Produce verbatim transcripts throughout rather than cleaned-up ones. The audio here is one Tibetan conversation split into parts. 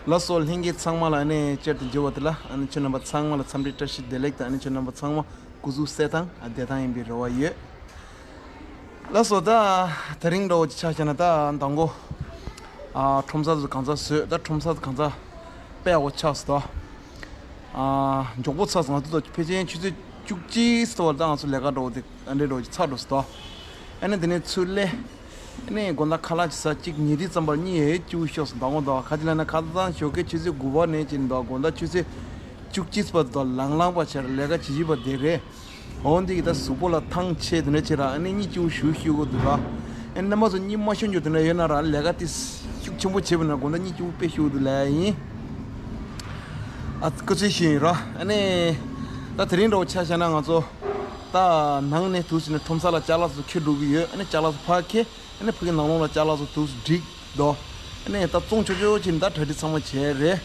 ལགས་སོ། ལྷན་རྒྱས་ཚང་མ་ལ་ཨ་ནི་བསྐྱར་དུ་མཇལ་བ་དེ་ལ་ཨ་ནི་ཁྱེད་རྣམ་པ་ཚང་མ་ལ་འཚམས་འདྲི་བཀྲ་ཤིས་བདེ་ལེགས་དང་། ཨ་ནི་ཁྱེད་རྣམ་པ་ཚང་མ་སྐུ་གཟུགས་གསལ་ཐང་བདེ་ཐང་ཡིན་པའི་རེ་བ་ཡོད། ལགས་སོ། ད་དེ་རིང་འདྲ་བོ་ཅིག་ཆ་བཞག་ན་ད་མདང་དགོང་ཨ་ཁྲོམ་ས་ཚོ་གང་ཚ་བཟོས། ད་ཁྲོམ་ས་ཚོ་གང་ཚ་དཔེ་ཡག་པོ་ཆགས་སོང་ད། ཨ་མགྱོགས་པོ་ཚར་སོང་། ང་ཚོ་ད་ཕལ་ཆེར་ཆུ་ཚོད་བཅུ་གཅིག་ཙམ་ལ་ད་ང་ཚོ་ལས་ཀ་འདྲ་བོ་དེ་ཨ་འདྲ་འདྲ་བོ་ཅིག་ཚར་འགྲོ་སོང་ད། ཨ་ནི་དེ་ནས་ཚུར་སླེབས། ཨ་ནི་དགོང་དག་ཁ་ལག་ཅིག་ཟ། གཅིག་ཉལ་དུས་ཙམ་པར་གཉིད་ཡང་སྐྱིད་པོ་ཤོར་སོང་། མདང་དགོང་དག་ག་ཅི་ལབ་ན་ཁ་སང་ཞོགས་ཀས་ཆུ་ཚོད་དགུ་པ་ནས་ཅིག་མདང་དགོང་དག་ཆུ་ཚོད་བཅུ་གཅིག་བར་དུ་ལང་ལང་པ་བྱས་ལས་ཀ་བྱེད་བཞིན་པ་དེ་རེད། འོ་འདི་གི་ད་གཟུགས་པོ་ལ་ཐང་ཆད་དེ་འདྲ་བྱེད་ར། ཨ་ནི་གཉིད་སྐྱིད་པོ་ཞེ་པོ་ཤོར་གྱི་འདུག་ར། ཨ་ནི་རྣམ་པ་ཚོ་གཉིད་མ་ཤོར་རྒྱུ་དེ་འདྲ་ཡོད་ན་ར། ལས་ཀ་དེ་ཤུགས་ཆེན་པོ་བྱས་པ་ན་དགོང་དག་གཉིད་སྐྱིད་པོ་དཔེ་ཤོར་འདུག་ལབ་ཡ་ཡིན། ཨ་སྐུ་ཚེ་ཞུ་ཡིན་ར། ཨ་ནི་ད་དེ་རིང་འདྲ་བོ་ཆ་བཞག་ན་ང་ཚོ་ད་ནང་ནས་དུས་ཟིན་ནས་ཁྲོམ་ས་ལ་ཅ་ལག་ཚོ་འཁྱེར་འགྲོ་གི་ཡོད། ཨ་ནི་ཅ་ལག་ཚོ་ཕར་འཁྱེར། ཨ་ནི་ཕ་གི་ནང་ལོགས་ལ་ཅ་ལག་ཚོ་དུས་སུ་སྒྲིག་དོ། ཨ་ནི་ད་བཙོང་ཆོག་ཆོག་བྱས་ནས་ད་གྲ་སྒྲིག་ཚང་མ་བྱས་རེད།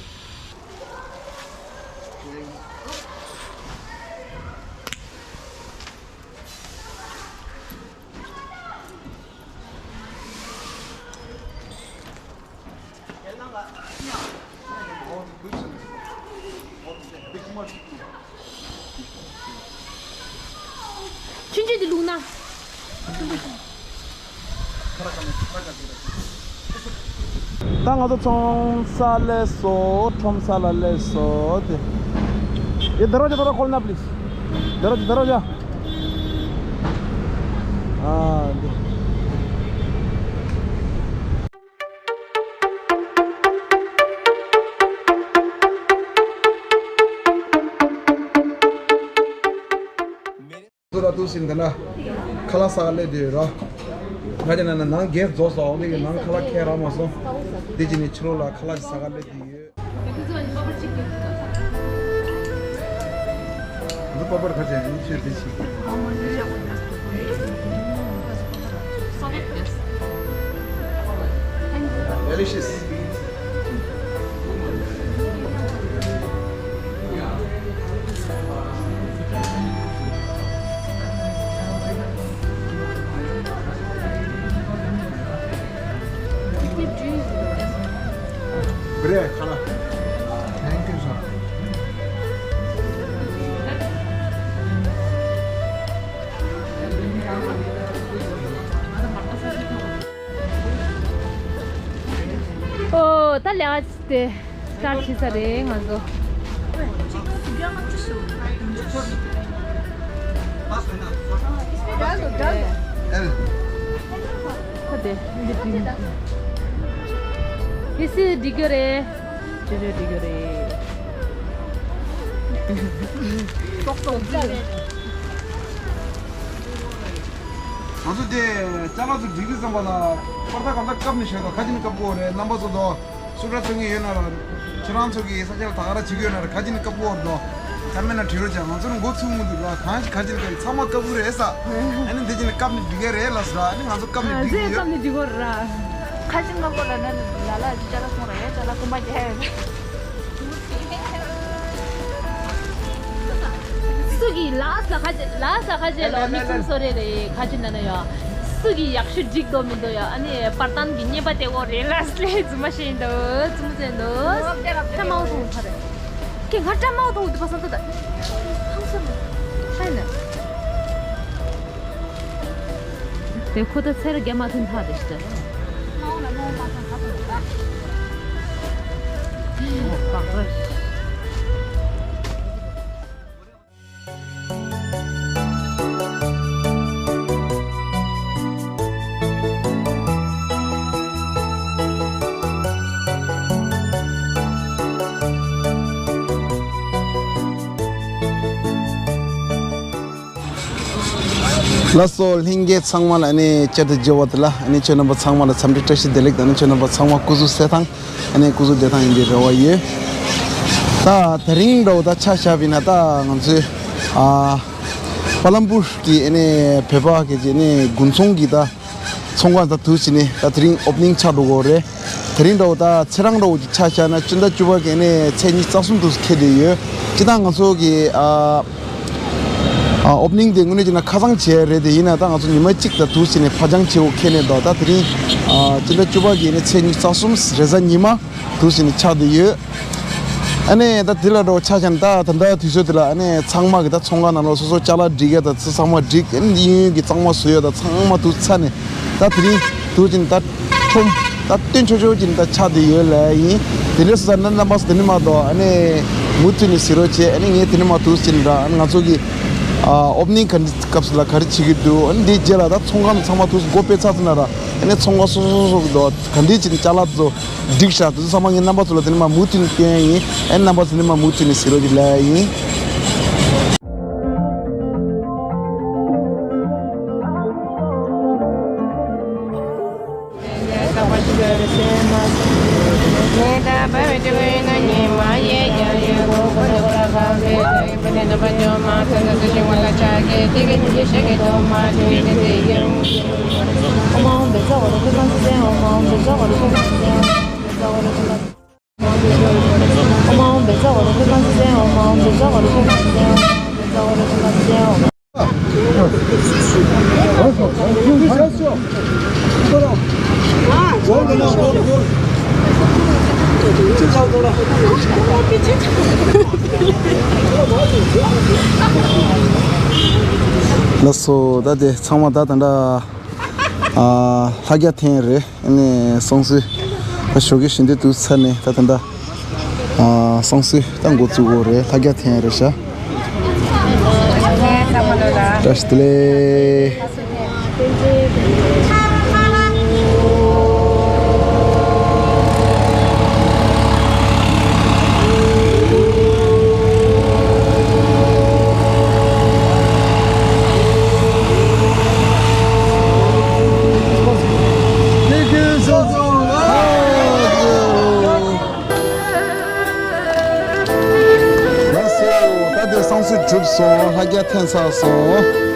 ཆུང་ཆུང་དེ་བླུགས་ན། ད་ང་ཚོ་ཚོང་ས་སླེབས་སོང་། ཁྲོམ་ས་ལ་སླེབས་སོང་དེ། ये दरवाजा थोड़ा खोलना प्लीज। दरवाजा, दरवाजा। हाँ, दे। ཚོ་ལ་ཏུ་སིན་ད་ན་ཁ་ལག་ཟ་ག་སླེབས་དུས་ར། ང་ཅག་ན་ན་ནང་གས་རྫོགས་སོང་། འོ་འདི་གི་ནང་ཁ་ལག་ཁྱེར་རག་མ་སོང་། དེ་ཅི་ནི་ཕྱི་ལོགས་ལ་ཁ་ལག་ཟ་ག་སླེབས་དུས་ཡོད། འདི་པ་པར་ཁ་ཅན་ཡིན་ཆོས་དེ་ཆི། Delicious. Bre, khala. Thank you, sir. ཨོ། ད་ལས་ཀ་དེ་སི་ཊར་ཊི་བྱེད་ས་རེད་ང་ཚོ། ཁ་དེ་འདི་བྲིས། དེ་སུས་འབྲི་རྒྱུ་རེད། ཅོ་ཅོས་འབྲི་རྒྱུ་རེད། ཏོག་ཏོག་ཅིག་ང་ཚོ་དེ་ཅ་ལག་ཚོ་སྒྲིག་དུས་ཙམ་པ་ལ་པར་ད་གང་ལྟར་བཀབ་ནས་བཞག་དང་། ཁ་ཅིག་ནི་བཀབ་དགོས་རེད། རྣམ་པ་ཚོ་དོ་སུ་འདྲ་ཐོན་གི་ཡོད་ན་ར། ཁྱེད་རང་ཚོ་གི་ས་ཆ་ལ་ད་ག་ར་བྱེད་ཀྱི་ཡོད་ན་ར། ཁ་ཅིག་ནི་བཀབ་དགོས་རེད་དོ། ཚང་མས་ན་བྲིས་རོགས་བྱ། ང་ཚོ་ནི་འགོ་ཚུགས་མི་འདུག་ར། གང་ཞིག་ཁ་ཅིག་ནི་བཀབ་ཚང་མ་བཀབ་དགོས་རེད་ས། ཨ་ནི་འདི་ཅིག་ནི་བཀབ་ནས་སྒྲིག་གི་རེད་ལ་ཟེར་ར། ཨ་ནི་ང་ཚོ་བཀབ་ནས་སྒྲིག་གི་ཡོད། བཀབ་ནས་སྒྲིག་དགོས་ར། ཁ་ཅིག་ནི་བཀབ་ལ་ན་ལ་ལ་ཅ་ལག་སོང་ར་ཡ། ཅ་ལག་ཀུན་པ་རྒྱག་སུ་གི་ལ་ས་ཁ་ཅེ་ལ་ས་ཁ་ཅེ་ལ་མི་ཚུན་སོ་རེ་རེ་ཁ་ཅེ་ན་ན་ཡ། སུ་གི་ཡག་ཤོས་འགྲིག་དོ་མི་འདུག་ཡ། ཨ་ནི་པར་ཏན་གི་བརྙན་པ་ཏེ་འོ་རེ་ལ་སླེ་ཙུ་མ་ཤེས་འདུག་ཙུ་མ་ཟེར་འདུག་ཁྲ་མའོ་ཐུང་ཁ་རེ། ཁེ་ང་ཁྲ་མའོ་ཐུང་དུ་པ་སང་ཏོ་ད། ཧང་སོ་མ་ཧ་ན། དེ་ཁོ་ད་ཚེ་ར་རྒྱ་མ་ཐུན་ཐག་དེ་ཤི་ད། ལགས་སོ། ལྷན་རྒྱས་ཚང་མ་ལ་ཨ་ནི་བསྐྱར་དུ་མཇལ་བ་དེ་ལ་ཨ་ནི་ཁྱེད་རྣམ་པ་ཚང་མ་ལ་འཚམས་འདྲི་བཀྲ་ཤིས་བདེ་ལེགས་དང་། ཨ་ནི་ཁྱེད་རྣམ་པ་ཚང་མ་སྐུ་གཟུགས་གསལ་ཐང་། ཨ་ནི་སྐུ་གཟུགས་བདེ་ཐང་ཡིན་པའི་རེ་བ་ཡོད། ད་དེ་རིང་འདྲ་བོ་ད་ཆ་བཞག་པ་ཡིན་ན་ད་ང་ཚོའི་ཨ་པ་ལམ་པུར་གྱི་ཨ་ནི་བོད་པ་གི་ཨ་ནི་དགུན་ཚོང་གི་ད་ཚོང་ཁང་ད་དུས་ཕྱིན་ནས་ད་དེ་རིང་ཨོ་པ་ནིང་ཆགས་འགྲོ་གི་རེད། དེ་རིང་འདྲ་བོ་ད་ཚེས་གྲངས་འདྲ་བོ་ཅིག་ཆ་བཞག་ན་སྤྱི་ཟླ་བཅུ་པ་གི་ཨ་ནི་ཚེས་ཉི་ཤུ་རྩ་གསུམ་དུ་འཁེལ་བསྡད་ཡོད། སྤྱིར་བཏང་ང་ཚོ་གི་ཨ་ཨ་ ཨ། ཨོ་པ་ནིང་དེ་དངོས་གནས་བྱས་ན་ཁ་སང་བྱས་རེད། དེ་ཡིན་ན་ད་ང་ཚོ་ཉི་མ་གཅིག་དང་དུས་ཟིན་ནས་ཕར་འགྱངས་བྱེད་དགོས་ཁེལ་ནས་འདུག་ད་དེ་རིང་ཨ་སྤྱི་ཟླ་བཅུ་པ་གི་ནས་ཚེས་ཉི་ཤུ་རྩ་གསུམ་རེས་གཟའ་ཉི་མ་དུས་ཟིན་ནས་ཆགས་བསྡད་ཡོད། ཨ་ནི་ད་དེ་ལ་འགྲོ་ཆ་ཅན་ད་ད་ལྟ་དུས་ཚོད་དེ་ལ་ཨ་ནི་ཚང་མ་གི་ད་ཚོང་ཁང་ནང་ལོགས་སོ་སོ་ཅ་ལག་སྒྲིག་ཡ་ད་ཚང་མ་སྒྲིག་ཨ་ནི་གཡས་གཡོན་གྱི་གཙང་མ་བཟོ་ཡ་ད་ཚང་མ་དུས་ཚར་ནས། ད་དེ་རིང་དུས་ཆེན་ད་ཁྲོམ་ད་སྟོན་ཆོག་ཆོག་ཅིག་ད་ཆགས་བསྡད་ཡོད་ལབ་ཡིན། དེ་འདྲ་སོང་ཙང་ན་རྣམ་པ་ཚོ་དེ་ནས་མ་གཏོགས་ཨ་ནི་མུ་མཐུད་ནས་གཟིགས་རོགས་བྱེད། ཨ་ནི་ངས་དེ་ནས་མ་དུས་ཆེན་འདྲ་ཨ་ནི་ང་ཚོ་གི་ཨ་ཨོ་པ་ནིང་ག་འདྲ་སྐབས་སུ་ལ་ག་རེ་བྱེད་ཀྱི་འདུག་ཨ་ནི་འདིའི་རྗེས་ལ་ད་ཚོང་ཁང་ཚང་མ་དུས་སུ་སྒོ་ཕྱེ་ཚར་ཚར་ན་ར་ཨ་ནི་ཚོང་ཁང་སོ་སོ་སོ་སོ་གི་འདུག་ག་འདྲ་ཅིག་ཅ་ལག་ཚོ་སྒྲིག་བཞག་དུས་ཚང་མ་ངས་རྣམ་པ་ཚོ་ལ་དེ་ནས་མ་མུ་མཐུད་ནས་སྟོན་ཡིན། ཨ་ནི་རྣམ་པ་ཚོ་དེ་ནས་མ་མུ་མཐུད་ནས་གཟིགས་རོགས་བྱེད་ལབ་ཡིན། ལགས་སོ། ད་དེ་ཚང་མ་ད་ད་འདྲ་ཨ་ལྷ་རྒྱལ་ཐེངས་རེད། ཨ་ནི་བསང་གསོལ་ད་ཞོགས་ཀས་ཞལ་འདོན་དུས་ཚར་ནས་ད་ད་ལྟ་ཨ་བསང་གསོལ་ད་འགོ་བཙུགས་དགོས་རེད། ལྷ་རྒྱལ་ཐེངས་རེད་ཤག་བཀྲ་ཤིས་བདེ་ལེགས། ལགས་སོ། ད་དེ་བསང་གསོལ་གྲུབ་སོང་། ལྷ་རྒྱལ་འཐེན་ཚར་སོང་།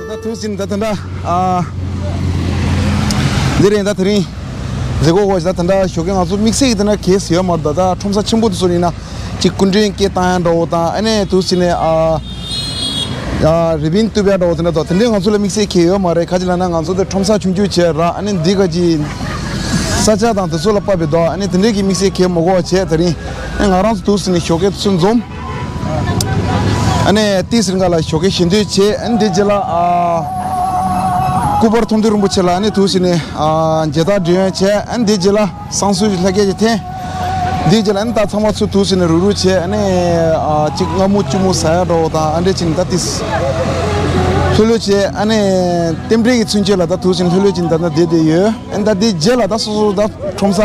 ད་ཐུགས་ཟིན་ད་ད་འདྲ་ཨ། འདི་རིང་ད་དེ་རིང་མཛད་སྒོ་འོག་ད་ད་འདྲ་ཞོགས་ཀས་ང་ཚོ་དམིགས་བསལ་གྱི་ད་འདྲ་གས་ཡོད་མ་རེད། ད་ད་ཁྲོམ་ས་ཆེན་པོ་དེ་ཚོ་ཡིན་ན་ཅིག་སྐུ་མགྲོན་སྐད་བཏང་ཡ་འདྲ་བོ་དང་ཨ་ནི་ཐུགས་ཟིན་ནས་ཨ། ཡ་རི་བིན་གཏུབ་ཡ་འདྲ་བོ་དེ་འདྲ་དང་དེ་འདྲའི་ང་ཚོ་ལ་དམིགས་བསལ་གྱི་ཡོད་མ་རེད། ག་ཅི་ལབ་ན་ང་ཚོ་དེ་ཁྲོམ་ས་ཆུང་ཆུང་བྱས་ར་ཨ་ནི་འདི་ག་ཅི་ས་ཆ་དང་དེ་ཚོ་ལ་དཔག་པའི་དོ་ཨ་ནི་དེ་འདྲའི་གི་དམིགས་བསལ་གྱི་མ་དགོས་པ་བྱས། དེ་རིང་ཨ་ང་རང་ཚོ་དུས་ཟིན་ནས་ཞོགས་ཀས་ཚུར་འཛོམས། ཨ་ནི་ཏི་སིར་འགའ་ལ་ཞོགས་ཀས་ཞལ་འདོན་བྱས། ཨ་ནི་འདི་རྗེས་ལ་ཨ་སྐུ་པར་མཐོང་ཐོས་རིན་པོ་ཆེ་ལ་ཨ་ནི་དུས་ཟིན་ནས་ཨ་མཇལ་དར་སྒྲེང་ཡོད་བྱས། ཨ་ནི་འདི་རྗེས་ལ་བསང་གསོལ་གྱི་ལྷ་སྐལ་གྱི་འཐེན། འདིའི་རྗེས་ལ་ཨ་ནི་ད་ཚང་མ་ཚུར་དུས་ཟིན་ནས་རུག་རུག་བྱས། ཨ་ནི་ཨ་གཅིག་སྔ་མོ་གཅིག་མོ་ཟ་ཡ་འདྲ་བོ་དང་ཨ་འདྲས་ཅིག་ནི་ད་ཏིས་ལྷོད་ལྷོད་བྱས། ཨ་ནི་རྟེན་འབྲེལ་གྱི་ཚུན་ཆད་ལ་ད་དུས་ཟིན་ལྷོད་ལྷོད་ཅིག་ད་ན་བསྡད་བསྡད་ཡོད། ཨ་ནི་ད་འདིའི་རྗེས་ལ་ད་སོ་སོ་ད་ཁྲོམ་ས་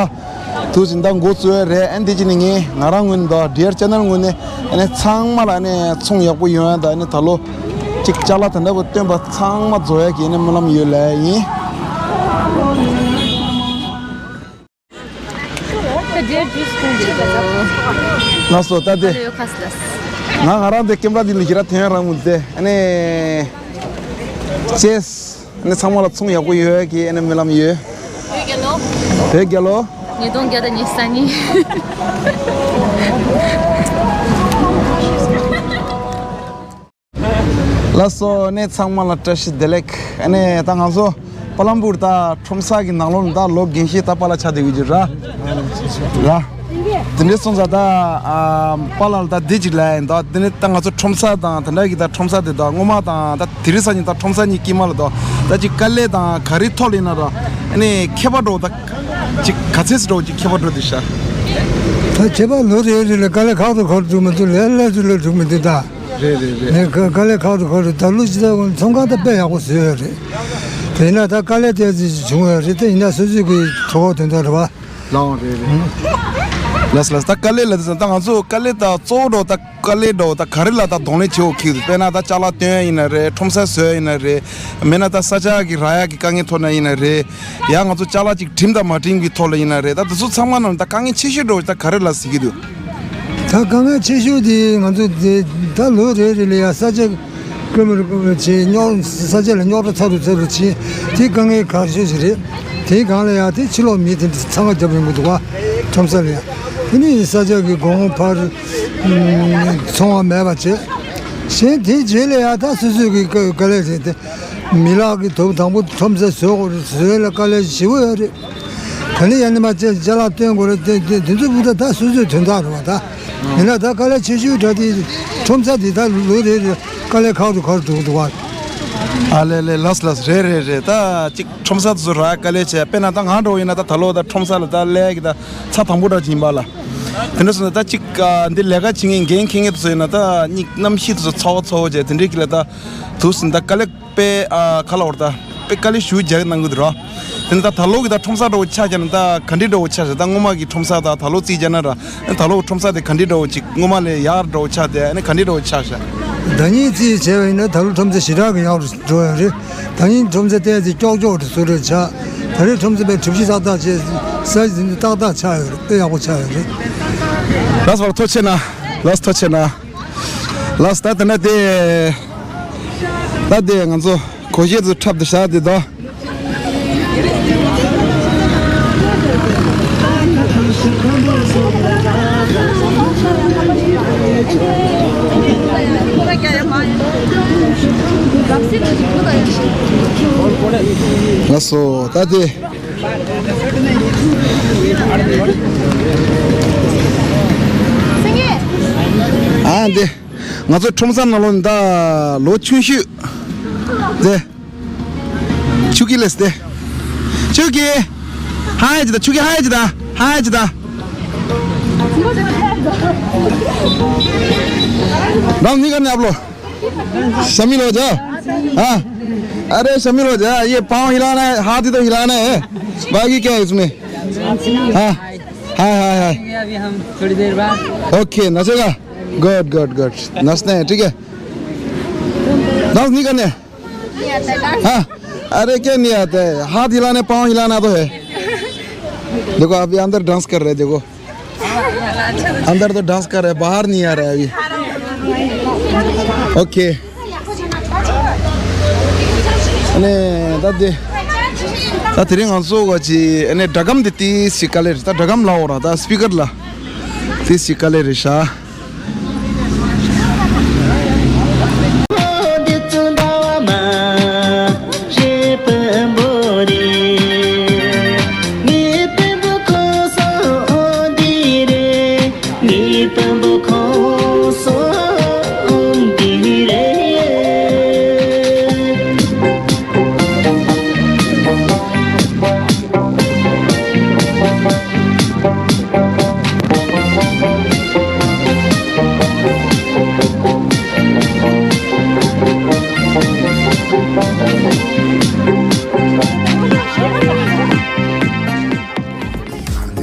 དུས་ཟིན་ད་འགོ་བཙུགས་ཡ་རེད། ཨ་ནི་འདི་ཅིག་ནི་ངས་ང་རང་ངོས་ནས་ད་ཌི་ཨར་ཅེ་ནལ་ངོས་ནས་ཨ་ནི་ཚང་མ་ལ་ཨ་ནི་ཚོང་ཡག་པོ་ཡོང་ཡ་ད་ཨ་ནི་ད་ལོ་གཅིག་ཅ་ལག་ད་འདྲ་བོ་སྟོན་པ་ཚང་མ་རྫོགས་ཡ་གི་ཨ་ནི་སྨོན་ལམ་ཡོད་ལབ་ཡིན། ད་འདིར་ཇུས་འཐུང་གི་འདུག་ལགས་སོ། ད་དེ། ཨ་ལེ་ཡོད་ཁ་སི་ལགས། ང་ང་རང་དེ་ཀེམ་ར་འདི་ལ་ཞེ་དྲག་ཐོན་རང་མུ་དེ་ཨ་ནི་ཅེས་ཨ་ནི་ཚང་མ་ལ་ཚོང་ཡག་པོ་ཡོད་ཀྱི་ཨ་ནི་སྨོན་ལམ་ཡོད། བོད་རྒྱལ་ལོ། བོད་རྒྱལ་ལོ། ཉིས་སྟོང་བརྒྱ་དང་ཉི་ཤུ་རྩ་གཉིས། ལགས་སོ། ཨ་ནི་ཚང་མ་ལ་བཀྲ་ཤིས་བདེ་ལེགས། ཨ་ནི་ད་ང་ཚོ་པ་ལམ་པུར་ད་ཁྲོམ་ས་གི་ནང་ལོགས་ནས་ད་ལོ་རྒན་ཤོས་ད་པཱ་ལགས་ཆགས་བསྡད་ཡོད་ཀྱི་ར། ར། དེ་འདྲའི་སོང་ཙང་ད་ཨ་པཱ་ལགས་ལ་ད་འདི་ཅིག་ལབ་ཡིན། ད་དེ་ནི་ད་ང་ཚོ་ཁྲོམ་ས་དང་དེ་འདྲ་གི་ད་ཁྲོམ་ས་དེ་ད་སྔོན་མ་དང་ད་དེ་རིང་སང་ཉིན་ད་ཁྲོམ་ས་གཉིས་དཀྱིལ་མ་ལ་ད་ད་ཅིག་དཀའ་ལས་དང་ག་རེ་ཐོག་ལ་ཡིན་ན་ར། ཨ་ནི་ཁྱད་པར་འགྲོ་ད་ཅིག་ག་ཚད་ཅིག་འགྲོ་ཅིག་ཁྱད་པར་འགྲོ་དེ་ཤ། ད་ཁྱད་པར་ལོ་རེ་རེ་ལ་དཀའ་ལས་ཁག་ཏུ་ཁག་ཏུ་འགྲོ་མི་འདུག་ལས་ལས་དུ་ལས་འགྲོ་མི་འདུག་ད། རེད་རེད་རེད། ནས་དཀའ་དཀའ་ལས་ཁག་ཏུ་ཁག་ཏུ་ད་ལོ་ཅི་ད་ཚོང་ཁང་ད་དཔེ་ཡག་པོ་བཟོས་ཡོད་རེད། དེ་ཡིན་ན་ད་དཀའ་ལས་དེ་ཅིག་བྱུང་ཡོད་རེད། དེ་ཡིན་ན་སོ་སོའི་གི་གྲོགས་དོན་དག་རེད་བ། ལའང་རེད་རེད། ལགས་ལགས། ད་དཀའ་ལས་ལ་དེ་ད་ང་ཚོ་དཀའ་ལས་ད་གཙོ་བོ་འགྲོ་ད་དཀའ་ལས་འགྲོ་ད་ག་རེ་ལ་ད་གདོང་ལེན་བྱེད་འོ་ཁེག་དུ་དཔེར་ན་ད་ཅ་ལག་སྟོན་ཡིན་ན་རེད། ཁྲོམ་ས་བཟོས་ཡིན་ན་རེད། མེད་ན་ད་ས་ཆ་གི་རག་ཡག་གི་དཀའ་ངལ་ཐོག་ན་ཡིན་ན་རེད། ཡང་ང་ཚོ་ཅ་ལག་ཅིག་བྲིམ་དང་མ་བྲིམ་གི་ཐོག་ལ་ཡིན་ན་རེད། ད་དེ་ཚོ་ཚང་མ་ནང་ད་དཀའ་ངལ་ཆེ་ཤོས་འགྲོ་ད་ག་རེ་ལ་ཟེར་གི་འདུག་ད་དཀའ་ངལ་ཆེ་ཤོས་དེ་ང་ཚོ་དེ་ད་ལོ་རེ་རེ་ལ་ཡ་ས་ཆ་ཀི་མི་རུ་ཀི་མི་རུ་བྱེད་རྙོག་ས་ཆ་ལ་རྙོག་དྲ་ཚ་རུ་ཚ་རུ་བྱེད་དེ་དཀའ་ངལ་ཁག་ཤོས་ཤིག་རེད། དེའི་སྒང་ལ་ཡ་དེ་ཕྱི་ལོགས་མི་དེ་འདྲ་འཚང་ཁ་རྒྱབ་ཡོང་གི་འདུག་བ། ཁྲོམ་ས་ལ་ཡ་དེ་ནི་ས་ཆ་གི་གོང་འཕར་ཚོང་བ་མེད་པ་བྱེད། གཞན་དེའི་རྗེས་ལ་ཡ་ད་སོ་སོའི་གི་དཀའ་དཀའ་ལས་རེད་དེ། མི་ལག་གི་དུབ་དང་པོ་ཁྲོམ་ས་བཟོས་དགོས་རེད། བཟོས་ལ་དཀའ་ལས་ཞེ་པོ་ཡོད་རེད། ད་ནི་ཡང་ནི་མ་ཅན་ཅ་ལག་སྟོན་དགོས་རེད། དེ་དེ་དེ་ཚོ་བུ་ད་ད་སོ་སོའི་དོན་དག་རེད་བ་ད། ཡིན་ན་ད་དཀའ་ལས་ཆེ་ཤོས་འདྲ་དེ་ཁྲོམ་ས་དེ་ད་ལོ་རེ་རེ་དཀའ་ལས་ཁག་ཏུ་ཁག་ཏུ་འགྲོ་གི་འདུག་བ། ཨ་ལེ་ལེ། ལགས་ལགས། རེད་རེད་རེད། ད་ཅིག་ཁྲོམ་ས་དེ་ཚོ་རག་དཀའ་ལས་ཆེ། དཔེར་ན་ད་ང་འདྲ་བོ་ཡིན་ན་ད་ད་ལོ་ད་ཁྲོམ་ས་ལ་ད་ལས་ཀྱི་ད་ཚ་དང་པོ་འདྲ་ཅིག་ཡིན་པ་ལ། དེ་འདྲ་སོང་ན་ད་ཅིག་འདི་ལས་ཀ་བྱེད་མཁན་འགན་འཁྱེར་མཁན་དེ་ཚོ་ཡིན་ན་ད་སྙིང་གནམ་གཤིས་དེ་ཚོ་ཚ་བོ་ཚ་བོ་བྱས་དེ་འདྲའི་གི་ལ་ད་དུ་ཟིན་ད་དཀའ་ལས། དཔེ་ཨ་ཁ་ལ་བར་ད་དཔེ་དཀའ་ལས་ཞུ་རྒྱག་གནང་གི་འདུག་ར། དེ་ནི་ད་ད་ལོ་གི་ད་ཁྲོམ་ས་འདྲ་བོ་ཆགས་བྱས་ན་ད་ག་འདྲི་འདྲ་བོ་ཆགས་ཤག་ད་སྔོན་མ་གི་ཁྲོམ་ས་ད་ད་ལོ་རྩིས་བྱས་ན་ར། ད་ལོ་ཁྲོམ་ས་དེ་ག་འདྲི་འདྲ་བོ་ཅིག་སྔོན་མ་ལས་ཡག་འདྲ་བོ་ཆགས་དེ་ཨ་ནི་ག་འདྲི་འདྲ་བོ་ཆགས་ཤག་ཟླ་ཉིན་རྩིས་བྱས་པ་ཡིན་ན་ད་ལོ་ཁྲོམ་ས་ཞེ་དྲག་གི་ཡག་རུ་འགྲོ་ཡོད་རེད། ཟླ་ཉིན་ཁྲོམ་ས་བལྟས་ཚེ་ཀྱོག་ཀྱོག་རུ་བཟོ་འདྲ་ཆགས། ད་རེས་ཁྲོམ་ས་དཔེ་གྲུ་བཞི་ཏག་ཏག་བྱས། ས་ཆ་ཏག་ཏག་ཆགས་ཡོད་རེད། དཔེ་ཡག་པོ་ཆགས་ཡོད་རེད། ལགས་སོ། ཐུགས་རྗེ་ཆེ་གནང་། ལགས་སོ། ཐུགས་རྗེ་ཆེ་གནང་། ལགས་སོ། ད་དེ་ན་དེ། ད་དེ་ང་ཚོ་གོ་ཤེས་ཚོ་འཁྲབ་དེ་བཞག་དེ་དོ། ལགས་སོ། ད་དེ། ཨ་འདི། ང་ཚོ་ཁྲོམ་ས་ནང་ལོགས་ནས་ད་ལོ་ཆུང་ཤོས། དེ། ཆུ་ཀི་ལེས་དེ། ཆུ་ཀི། ཧའི་ཅི་ད། ཆུ་ཀི་ཧའི་ཅི་ད། ཧའི་ཅི་ད། राम नहीं करने आप लोग। शामिल हो जाओ। हाँ। अरे शामिल हो जा। ये पाँव हिलाना है, हाथ ही तो हिलाना है। बाकी क्या है इसमें? हाँ। हाय हाय हाय। अभी हम थोड़ी देर बाद। ओके, नचेगा। Good good good. नचना है, ठीक है। डांस नहीं करने। हाँ। अरे क्या नहीं आता है, हाथ हिलाने, पाँव हिलाना तो है। देखो अभी अंदर डांस कर रहे हैं, देखो। अंदर तो डांस कर रहे हैं, बाहर नहीं आ रहा है अभी। ओके। ཨ་ནི་ད་དེ། ད་དེ་རིང་ང་ཚོ་ག་ཅི་ཨ་ནི་སྒྲ་སྒམ་དེ་ཏིས་ཞིག་དཀའ་ལས་རེད། ད་སྒྲ་སྒམ་ལ་འོ་ར་ད་སི་པི་ཀར་ལ་ཏིས་ཞིག་དཀའ་ལས་རེད་ཤག་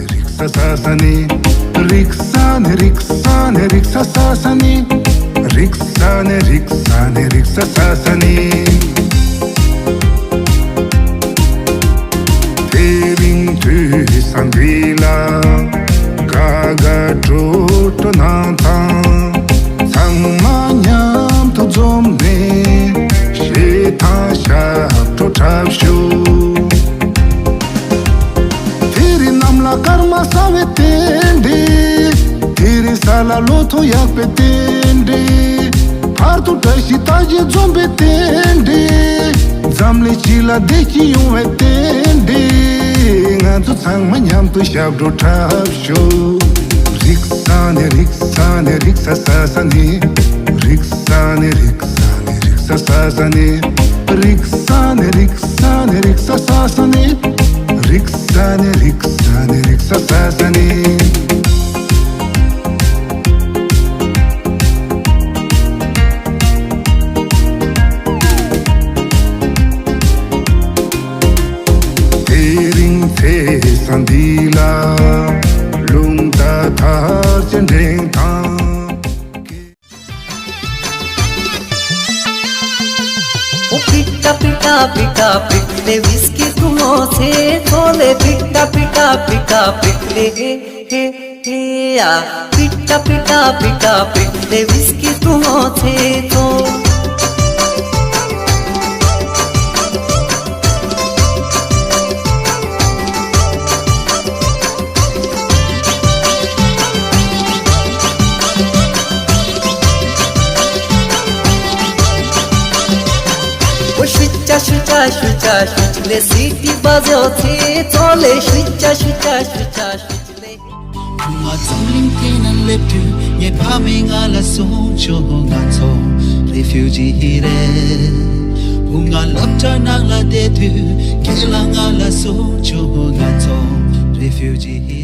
རིག་ས་ས་ས་ནི། རིག་ས་ནི་རིག་ས་ནི་རིག་ས་ས་ས་ནི། རིག་ས་ནི་རིག་ས་ནི་རིག་ས་ས་ས་ནི། དེ་རིང་དུས་བཟང་འདི་ལ་དགའ་དགའ་སྤྲོ་སྤྲོ་གནང་དང་། ཚང་མ་མཉམ་དུ་འཛོམས་ནས་བཞེས་དང་ཞབས་བྲོ་འཁྲབ་ཤོག་དེ་རིང་གནམ་ལ་སྐར་མ་གསལ་བའི་རྟེན་འབྲེལ། དེ་རིང་ས་ལ་ལོ་ཐོ་ཡག་པའི་རྟེན་འབྲེལ། བར་དུ་བཀྲ་ཤིས་ ཇི་ལྟ་ཅི་འཛོམས་པའི་རྟེན་འབྲེལ། འཛམ་གླིང་སྤྱི་ལ་བདེ་སྐྱིད་ཡོང་བའི་རྟེན་འབྲེལ། ང་ཚོ་ཚང་མ་མཉམ་དུ་ཞབས་བྲོ་འཁྲབ་ཤོག་རིག་ས་ནས་རིག་ས་ནས་རིག་ས་ས་ས་ནས། རིག་ས་ནས་རིག་ས་ནས་རིག་ས་ས་ས་ནས། རིག་ས་ནས་རིག་ས་ནས་རིག་ས་ས་ས་ནས། རིག་ས་ནས་རིག་ས་ནས་རིག་ས་ས་ས་ནས། དེ་རིང་ཚེས་བཟང་འདི་ལ། རླུང་རྟ་དར་ཅན་འགྲེང་དང་། ཨོ་པི་ཀ་པི་ཀ་པི་ཀ་པི་ཀ་ལེ་ཝིས་ཀི་ཀུ་མོ་ཚེ་ཚོ་ལེ། པི་ཀ་པི་ཀ་པི་ཀ་པི་ཀ་ལེ། ཧེ་ཧེ་ཧེ་ཡ། པི་ཀ་པི་ཀ་པི་ཀ་པི་ཀ་ལེ་ཝིས་ཀི་ཀུ་མོ་ཚེ་ཚོ། ཤུ་ཅ་ཤུ་ཅ་ཤུ་ཅ་ཤུ་ཅ་ལེ། སི་ཊི་བ་ཟོ་ཚེ་ཚོ་ལེ། ཤུ་ཅ་ཤུ་ཅ་ཤུ་ཅ་ཤུ་ཅ་ལེ། བུ་ང་འཛམ་གླིང་སྟེང་ན་སླེབས་དུས་ངའི་ཕ་མས་ང་ལ་གསུངས་བྱུང་། ང་ཚོ་རེ་ཕུ་ཇི་རེད། བུ་ང་སློབ་གྲྭ་ནང་ལ་བསྡད་དུས་རྒན་ལགས་ང་ལ་གསུངས་བྱུང་། ང་ཚོ་རེ་ཕུ་ཇི་